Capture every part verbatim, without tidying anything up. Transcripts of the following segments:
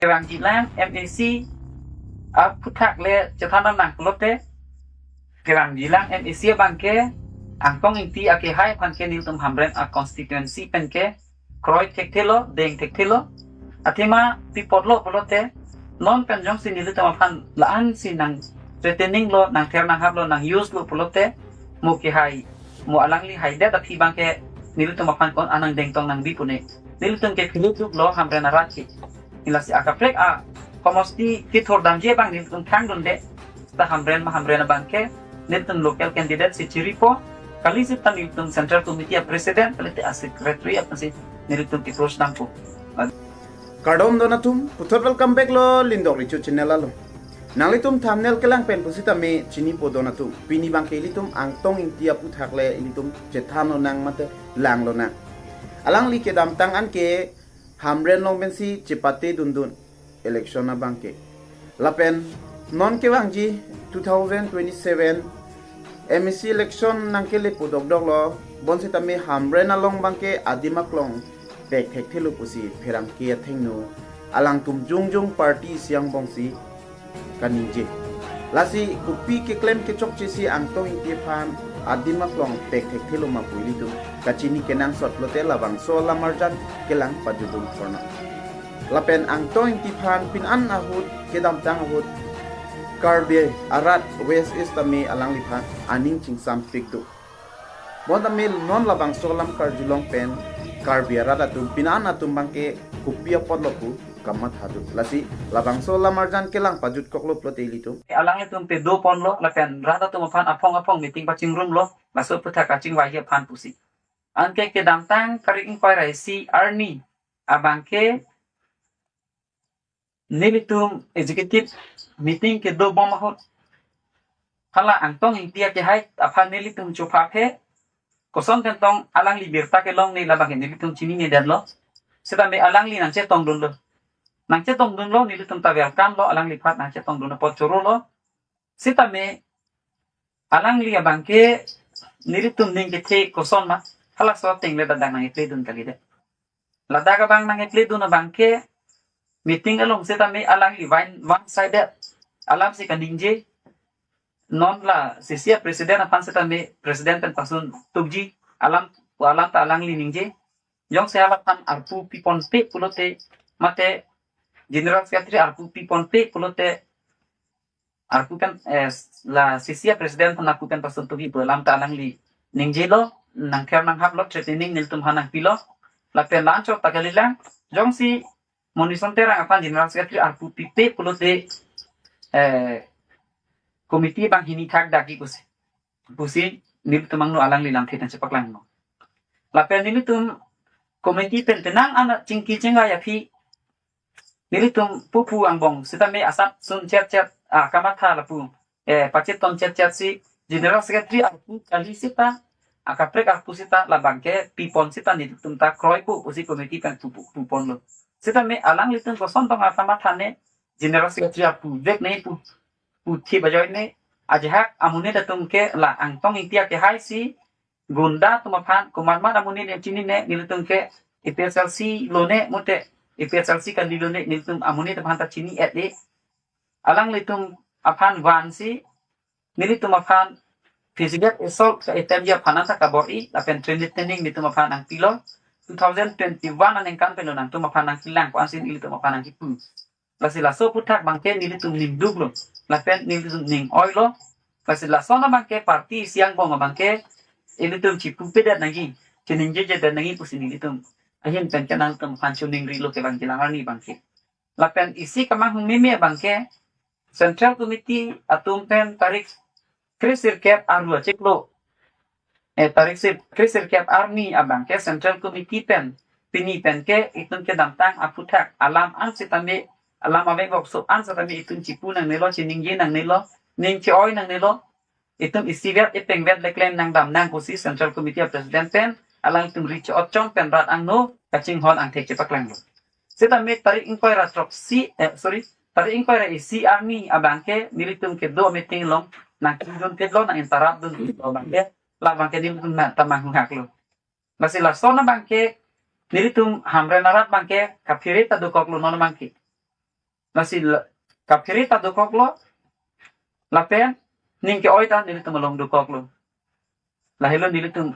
Kevangjilang M A C aphuthak le chethan nang pulote, kevangjilang M A C abangke Angtong Ingti akehai aphan ke nelitum Hamren a constituency pen ke kroi thekthelo, deng thekthelo. Athema pi apotlo pulote, non pen jongsi nelitum aphan la-an si nang threatening lo, nang ther nang hap lo, nang use lo pulote, mo kehai, mo alangli haidet aphi abangke nelitum aphan ko-an nang dengtong nangbi pu ne. Nelitum ke philip duk lo Hamren arat ke. Lasi akaprek a homosti kethor damji abang nelitum thangdunde. Ta Hamren ma Hamren abangke nelitum local candidate si chiripo. Kali seta nelitum Central Committee a president, kalite a secretary aphan si nelitum ke-approach nangpo. Kardom don atum, puthot welcome back lo Lindok Richo channel along. Nanglitum thumbnail kelang pen pusitame chinipo don atum. Pini abangke ilitum Angtong Ingti aphuthak le ilitum chethan lonang mate lang lonang. Alangli kedamtang an ke Hamren along pensi chepate dundun election abangke. Lapen non kevangji two thousand twenty-seven M A C election nangkele pu dokdok lo, bonsitame Hamren along abangke adim aklong pek thekthelo pusi pherangke athengno alangtum jongjong party isi angbongsi kaningje. Lasi kopi keklem kechokche si Angtong Ingti aphan adim aklong pek thekthelo ma pu ilitum kachini kenangsot lote labangso alam arjan kelang pajutdun thorna. Lapen Angtong Ingti aphan pini an ahut kedamtang ahut Karbi arat West East tame alangliphan aning chingsampik do. Bonta mil non labangso alam karjulong pen Karbi arat atum pini an atum abangke kopi apotlo pu kamatha do. Lasi labangso alam arjan kelang pajutkoklo pulote ilitum. Alanglitum pedo ponlo lapen rat atum aphan aphong aphong meeting pachingrumlo, laso aphuthak kachingvai aphan pusi. Anke kedamtang tarik ingkoi ra isi arni abangke nelitum executive meeting kedobom ahut hala Angtong Ingti akehai aphan nelitum chopha phe, koson pen tong alangli birta kelong ne labangke nelitum chininedetlo. Sitame alangli nangchetongdunlo. Nangchetongdunlo, nelitum ta welcome lo, alangliphan nangchetongdun apot chorolo. Sitame alangli abangke nelitum ning kethe koson ma, halaso ateng le ladak nang-epledun kalidet. Ladak abang nang-epledun abangke meeting along sitame alangli one, one sided alam si kaningje. Non la C C a president aphan sitame president pen pasun tukji alam, alam ta alangli ningje. Jongsi alaphan arpu piponpe pulote mate general secretary arpu piponpe pulote arpu pen, eh, la C C a president aphan arpu pen pasun tukji pu alam ta alangli ningjelo, nangther nanghaplo, threatening nelitum aphan nangpilo. Lapen la-anchot ta kalilang, jongsi Monison Terang aphan general secretary arpu pipe pulote, eh, committee abang hini thak dagi pusi, pusi nelitum angno alangli lamthe nangchepaklanglo. Lapen nelitum committee pen penang an chingki chingvai aphi nelitum pupu angbong sitame asap sun chet chet, ah, kamatha lapu, eh, pachetton chet chet si general secretary arpu kali sita, akaprek arpu sita labangke pipon sita nelitum ta kroipo pusi committee pen pupu puponlo. Sitame alanglitum koson tong asa mathane general secretary arpu vek ne pu, puthi bajoi ne, ajahak amonit atum ke la Angtong Ingti akehai si gunda atum aphan, komatmat amonit ne chinine, nelitum ke A P H L C lone mate A P H L C kali lone, nelitum amonit aphan ta chini-et-e. Alanglitum aphan vansi nelitum aphan physical assault ka-attempt ji aphan ta kabor-i, lapen threatening nelitum aphan nangpilo. Two thousand twenty-one aningkan pen lo nangtum aphan nangpilang ko-ansi nelitum aphan nangkipu. Lasi laso aphuthak abangke nelitum ning duklo, lapen nelitum ning oilo. Lasi lason abangke party isi angbong abangke ilitum chipupedet nangji, chiningjejedet nangji pusi nelitum ahin pen ke nangtum aphan choningrilo kevangjilang arni abangke. Lapen isi kamanghumeme abangke Central Committee atum pen tarik kre sirkep aru achiklo, eh, tarik sir, kre sirkep arni abangke Central Committee pen pini pen ke itum kedamtang aphuthak alam an sitame, alam avek vokso an sitame itum chipu nangnelo, chiningje nangnelo, ning che-oi nangnelo. Itum isivet ipengvet le klem nangdam nang pusi Central Committee a President pen alangtum ri cho-ot chom pen rat angno kachinghon angthek chepaklanglo. Sitame tarik ingkoi ra throksi, eh, sorry, tarik ingkoi ra isi arni abangke nelitum kedo meeting along nangkidun pitlo, nang-interrupt dun pitlo abangke, labangke nelitum na tamang hungaklo. Lasi lason abangke nelitum Hamren arat abangke kaphere ta dokoklo non abangke. Lasi la-, kaphere ta dokoklo, lapen ning ke-oi ta nelitum along dokoklo. Lahelo nelitum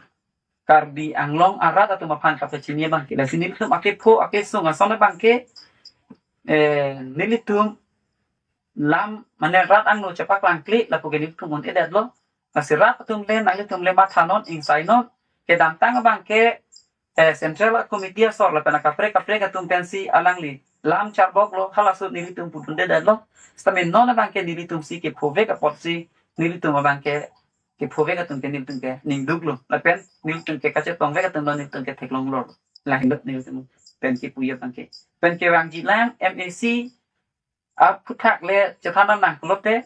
Karbi Anglong arat atum aphan kapachini abangke. Lasi nelitum akepho akesung ason abangke, eh, nelitum lam mane rat angno chepaklangkle lapu ke nelitum un-edetlo. Lasi rat atum le nanglitum le mathanon ingsainon, kedamtang abangke, eh, Central Committee asor lapen akaprek kaprek atum pensi alangli lam charboklo, halaso nelitum pudundedetlo. Sitame non abangke nelitum si kephovek apotsi nelitum abangke kephovek atum ke nelitum ke ningduklo, lapen nelitum ke kachetongvek atum lo nelitum ke theklonglo. Lahelo nelitum pen kepu abangke. Pen kevangjilang M A C aphuthak le chethan nang pulote,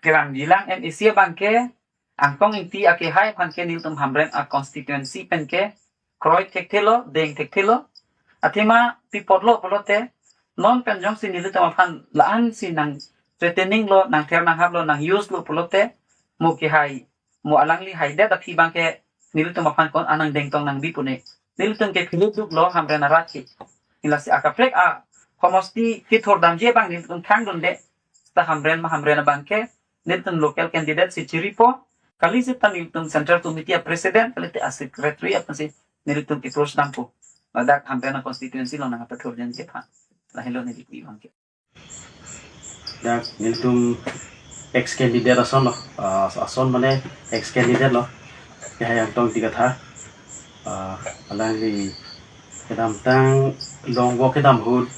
kevangjilang M A C abangke Angtong Ingti akehai aphan ke nelitum Hamren a constituency pen ke kroi thekthelo, deng thekthelo. Athema pi apotlo pulote, non pen jongsi nelitum aphan la-ansi nang threatening lo, nang ther nang haplo, nang use lo pulote, mo kehai, mo alangli haidet aphi abangke nelitum aphan ko-an nangdengtong nangbi pune. Nelitum ke philip duklo Hamren arat ke. Lasi akaprek a homosti kethurdamji abang nelitum thangdunde. Seta Hamren ma Hamren abangke nelitum local candidate si chiripo. Kali seta nelitum Central Committee a president, kalite a secretary aphansi nelitum approach dampo. Ladak Hamren a constituency along nangpathurji aphan. Lahelo nelitum abangke. Dak nelitum ex candidate ason lo, ah, ason mane ex candidate lo. Kehai Angtong Ingti Kathar. Ah, alangli kedamtang longvok kedam ahut,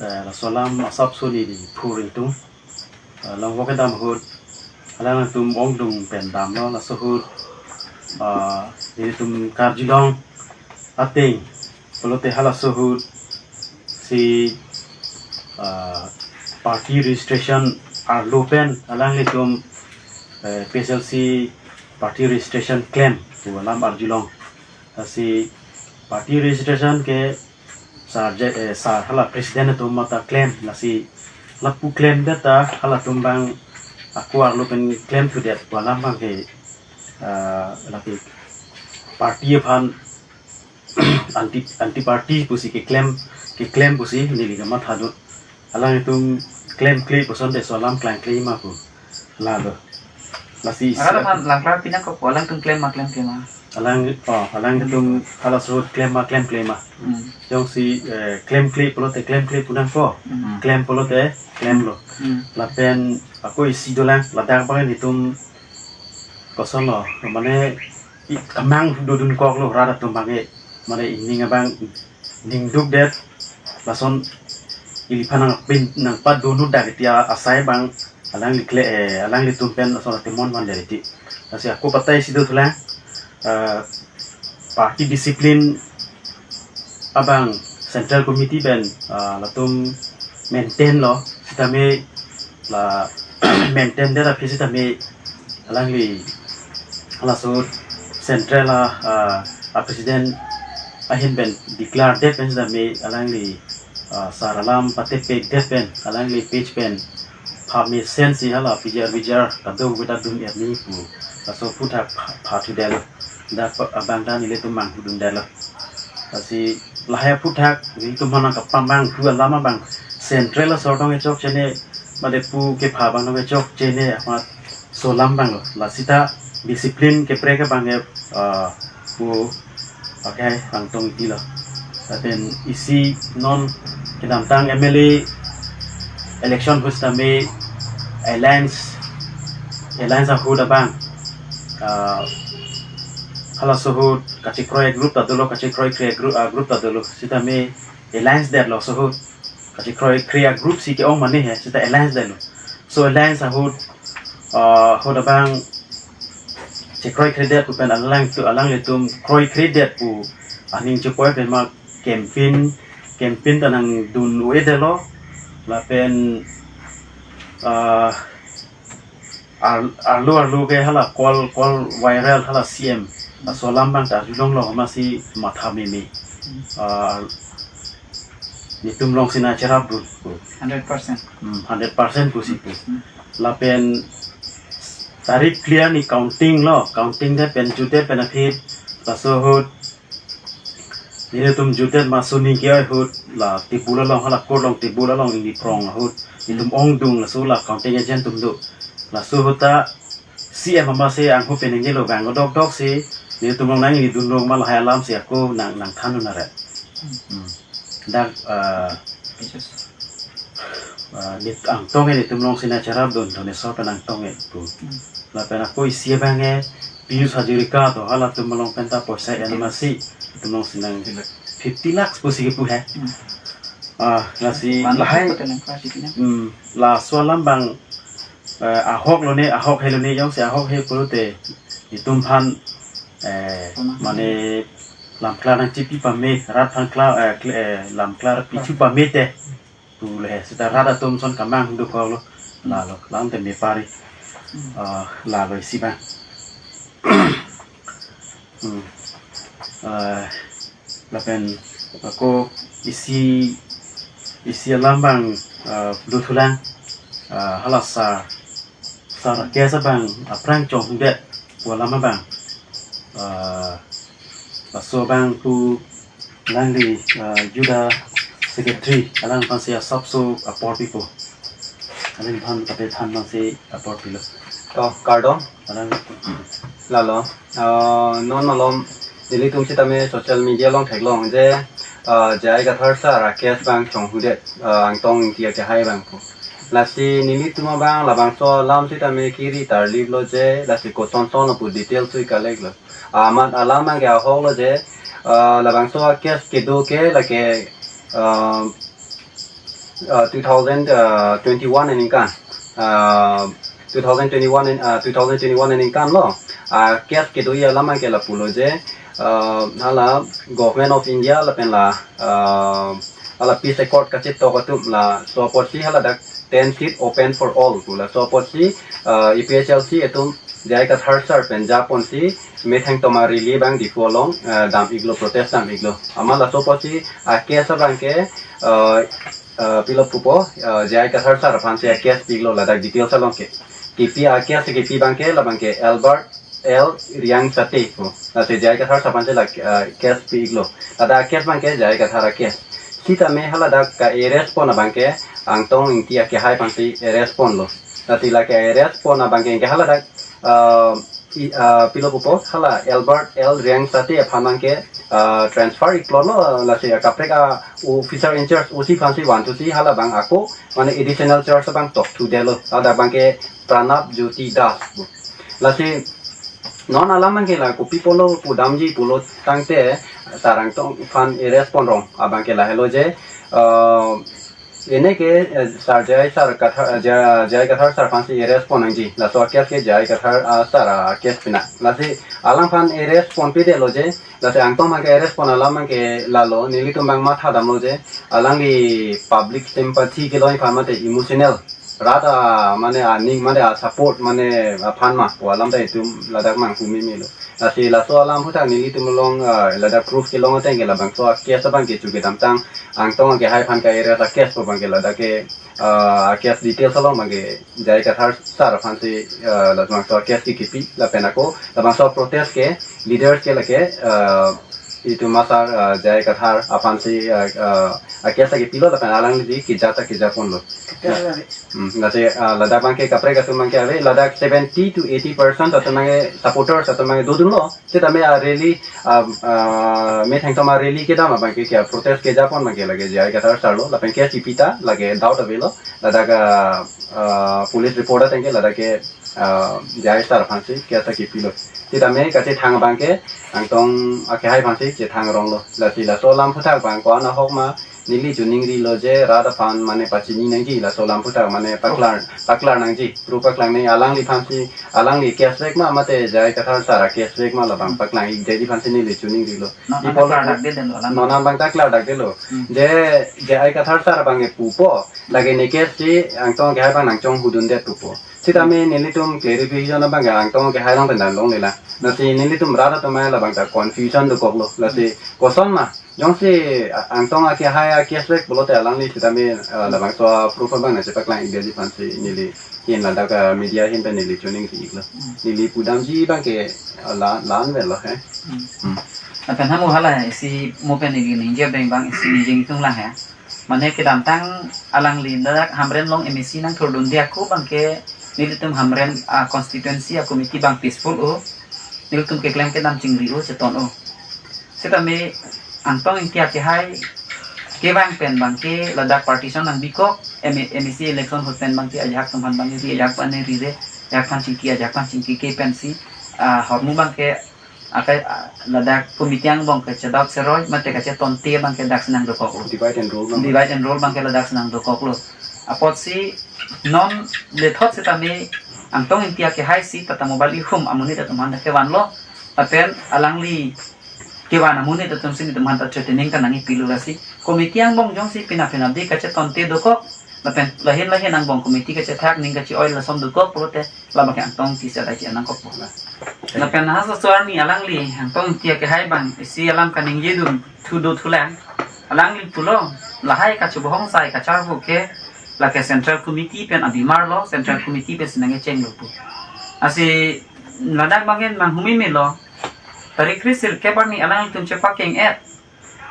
eh, laso alam asap suni di phur ingtung. Ah, longvok kedam ahut alangtum ongdung pen damlo, laso ahut, ah, nelitum karjulong ateng pulote halaso ahut si, ah, party registration arlo pen alanglitum, eh, P S L C party registration klem pu alam arjulong. Lasi party registration ke sar je, eh, sar hala president atum mata klem, lasi lapu klemdet ta halatum abang ako arlo pen klemthudet pu alam abangke, ah, lapu party aphan anti, anti party pusi keklem, keklem pusi neli kamathadun. Alangtum klemkle puson te laso alam klangkle ma pu. Lalo. Lasi isi arat aphan langklar pinangkok, alangtum klem ma klemkle ma? Alang, oh, alangtum halaso ahut klem ma klemkle ma? Hmm. Jongsi, eh, klemkle pulote klemkle pu nangkok. Hmm. Klem pulote klemlo. Hmm. Lapen ako isi dolang, ladak abang nelitum kosonlo, mane i-, kemang dodunkoklo rat atum abangke, mane ining abang ningdukdet, lason iliphan nangpin nangpadunut dak iti asai abang alangli kle, eh, alanglitum pen lason atemon van der iti. Lasi ako patai si dothulang, eh, party discipline abang Central Committee pen, ah, latum maintain lo, sitame la maintain det aphi sitame alangli halaso Central a, ah, a president ahin pen declare det pen sitame alangli, ah, sar alam patepek det pen alangli page pen pha mesensi hala pijar bijar kadokave ta dun erni pu laso aphuthak pha, phathudetlo. Dak abang ta nelitum manghudundetlo. Lasi lahai aphuthak nelitum aphan kapamanghu alam abang Central asor tong kechokche ne, mate pu kepha abang tong kechokche ne amat laso alam abanglo. Lasi ta discipline keprek abang ke, ah, pu akhai Angtong Ingti lo. Lapen isi non kedamtang M L A election ahut sitame alliance, alliance ahut abang, ah, halaso ahut kachekroi group ta dolo, kachekroikre group, ah, group ta dolo. Sitame alliance detlo laso ahut. Kachekroi kre a group si ke-ong mane he, seta alliance detlo. Laso alliance ahut, ah, ahut abang chekroikredet pu pen alangtum, alanglitum kroikredet pu aning chepoi pen ma campaign, campaign ta nangdun-edetlo. Lapen, ah, ar-, arlo arlo ke hala call, call viral hala C M. Laso alam abang ta arjulonglo, amatsi matha meme. Ah, nelitum alongsi nangcherapdun pu. Hundred percent. Hmm, hundred percent pusi pu. Hmm. Lapen tarik clear ni counting lo, counting det pen jutdet pen aphi laso ahut Nelitum jutdet ma suning ke ahut la table along, hala court along table along ingni prong ahut. Nelitum ongdung laso la counting agent atum do. Laso ahut ta C M ama si angho peningje lo bang dokdok si nelitum along nangdun rong ma lahai alam si ako nang nangthan un aret. Hmm. Dak, ah, ah, nelitum angtong e nelitum along si nangcherapdun Dhoneswar pen angtong e pu. Hmm. Lapen ako isi abang e Pijush Hazarika to halatum along pen ta poisa en masi nelitum along si nang fifty lakhs pusi kepu he. Hmm. Ah, lasi Manu lahai. Kota nang klasi tina. Hmm, laso alam bang, eh, ahok lone, ahok he lone, jongsi ahok he pulote nelitum aphan, eh, Pama. Mane lamklar nangchipi pame, rat aphan klar, eh, kle-, eh, lamklar pichu pame te. Pu le, seta rat atum ason kamang dokok lo, lalo, lam te me pari. Hmm. Ah, lalo isi bang. Hmm. Ah, lapen ako isi, isi alam bang, ah, dothulang, ah, hala sar, sar Rakesh abang aphrang chongdet pu alam abang, ah, laso abang pu alangli, ah, juda secretary, alangphan si asapso apor pipo. Alangphan kape than phan si apor pilo. To, kardom. Alang. Lalo, ah, non malom, nelitum sitame social media along theklong je, ah, J I Kathar sar Rakesh abang chonghudet, ah, Angtong Ingti akehai abang pu. Lasi nelitum abang labangso alam sitame kiri tarlip lo je, lasi koson son lo pu detail si collect lo. Amat alam abang ke ahok lo je, ah, labangso case kedo ke lake, ah, ah, two thousand twenty-one aningkan, ah, two thousand twenty-one an-, ah, two thousand twenty-one aningkan lo, ah, case kedo-i alam abang ke lapu lo je, ah, hala Government of India lapen la, ah, hala peace accord kachetok atum laso apotsi hala dak ten seat open for all pu laso apotsi, ah, A P H L C atum J I Kathar sar pen japonsi methang toma rally abang Diphu along, ah, dam iklo, protest dam iklo. Amat laso apotsi, ah, case abang ke, ah, ah, pilo pupo, ah, J I Kathar sar aphan si case pi iklo ladak details along ke. Kipi, ah, case kipi abang ke, labang ke Albert L Riangsate pu. Lasi J I Kathar sar aphan si la, ah, case pi iklo. Ladak case abang ke J I Kathar case. Sitame haladak ka-arrest pon abang ke Angtong Ingti akehai aphan si arrest ponlo. Lasi la ka-arrest pon abang ke, ke haladak, ah, i, ah, pilo pupo, hala Albert L Riangsate aphan abang ke, ah, transfer iklo lo, lasi kaprek a-officer in charge O C aphan si vanthusi hala abang ako, mane additional charge abang tokthu detlo, ladak abang ke Pranab Jyoti Das pu. Lasi non alam abang ke la kopi pulo pudamji pulo tangte, sar Angtong aphan arrest pon rong abang ke lahelo je, ah, ene ke, eh, sar J I sar Kathar, eh, J-, J I Kathar sar aphan si arrest pon nangji. Laso case ke J I Kathar, ah, sar, ah, case pina. Lasi alangphan arrest ponpedetlo je. Lasi Angtong abang ke arrest pon alam abang ke lalo, nelitum abang matha damlo je. Alangli public sympathy kelong aphan mate emotional. Rat a, mane aning, mane a-support, mane aphan ma pu alam ta itum ladak manghu meme lo. Lasi laso alam aphuthak nelitum along, ah, ladak proof kelong ateng ke labangso a-case abang ke chu kedamtang Angtong akehai aphan ka-arrest a-case pu abang ke ladak ke, ah, case details along abang ke J I Kathar sar aphan si, ah, labangso a-case ke kipi lapen ako labangso protest ke leaders ke lake, ah, itum asar, ah, J I Kathar aphan si, ah, ah, a-case ta kipilo lapen alangli keja ta keja ponlo. Hmm, lasi, ah, ladak abang ke kaprek atum abang ke ave, ladak seventy to eighty percent atum abang ke supporters atum abang ke dodunlo. Sitame a-rally, ah, ah, methang toma rally kedam abang ke, ke protest keja pon abang ke lake J I Kathar sar lo, lapen case kipi ta lake doubt avelo, ladak, ah, ah, police report ateng ke ladak ke, ah, J I sar aphan si case ta kipilo. Sitame kachethang abang ke Angtong akehai aphan si chethang ronglo. Lasi laso alam aphuthak abang ko-an ahok ma neli chuningrilo je rat aphan mane pachini nangji, laso alam aphuthak mane paklar, paklar nangji, proof paklang nangji, alangliphan si, alangli case vek ma mate J I Kathar sar a-case vek ma labang paklang ikji aphan si neli chuningrilo. Non, non, ipol paklar dak detlo alang. Non abang ta klar dak detlo. Hmm. Je, J I Kathar sar abang ke pupo, lake ne case si Angtong akehai abang nangchonghudundet pupo. Sitame nelitum clarification abang ke Angtong akehai along pen dam longlelang. Lasi nelitum rat atum abang labang ta confusion dokoklo. Lasi koson ma, jongsi a-, Angtong akehai a-case vek pulote alangli sitame, ah, labangso proof abang nangchepaklang ikji aphan si neli ahin ladak, ah, media ahin pen neli chuning si iklo. Hmm. Neli pudamji abang ke, ah, la, la-an avelo he. Hmm. Hmm. Lapen hamo hala isi mo pen ili ningje abang isi ningje itung lang he. Mane kedamtang alangli ladak Hamren along M A C nangthurdunde ako abangke nelitum Hamren a constituency a committee abang peaceful o. Nelitum keklem kedam chingri o, cheton o. Setame Angtong Ingti akehai kevang pen abangke ladak partition nangbikok, M A, M A C election ahut pen abangke ajahak atum aphan abangke ri, ajahak aphan ri re, ajahak aphan chingki, ajahak aphan chingki ke pensi, ah, ahormu abangke akai, ah, ladak committee angbong kachedap seroi, mate kachetonte abangke daksi nangdokok lo. Divide and rule abang. Divide and rule abangke ladak si nangdokok lo. Apotsi non lethot setame Angtong Ingti akehai si Tata Mobile ihum amonit atum aphan ta kevanlo. Lapen alangli kevan amonit atum si nelitum aphan ta threatening ta nangkepilo, lasi committee angbong jongsi pina pina de kachetonte dokok, lapen lahin lahin angbong committee kachethak ning kache-oi lason dokok pulote labangke Angtong Ingti si adai chi nangkokpo. Lapen halaso arni alangli Angtong Ingti akehai abang isi alam kaningjedun thu do thulang. Alangli pulo, lahai kachobohong sai kacharvo ke lake Central Committee pen abimar lo, Central Committee pensi nangkechenglo pu. Lasi ladak abangke manghumeme lo. Tarik kre sirkep arni alanglitum chepakeng-et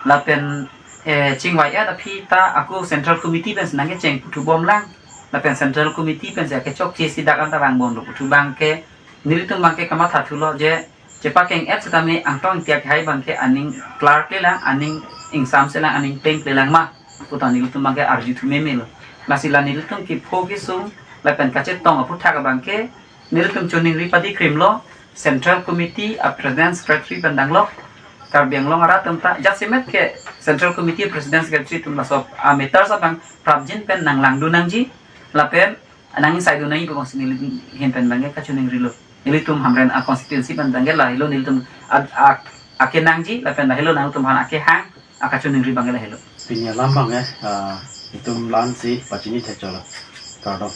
lapen, eh, chingvai-et aphi ta ako Central Committee pensi nangkecheng puthu bomlang. Lapen Central Committee pensi akechokche si dak anta vangbomlo puthu abangke nelitum abangke kamathathulo je chepakeng-et setame Angtong Ingti akehai abangke aning klarklelang, aning ingsamselang, aning pengklelang ma pu ta nelitum abangke arjuthumeme lo. Lasi la nelitum kepho kesung lapen kachetong aphuthak abangke nelitum choningri padi krimlo, Central Committee a President Secretary pen danglok, Karbi Anglong arat atum ta jasemet ke Central Committee President Secretary atum laso a matters abang prapjin pen nanglangdun nangji, lapen nang insai dun nangji pu abangsi nelihin pen abangke kachoningrilo. Nelitum Hamren a constituency pen abangke lahelo nelitum ad-, ak-, akenangji, lapen lahelo nangtum aphan akehang, akachoningri abangke lahelo. Pini alam abangke, ah, itum la-ansi pachini thekchotlo. Kardom.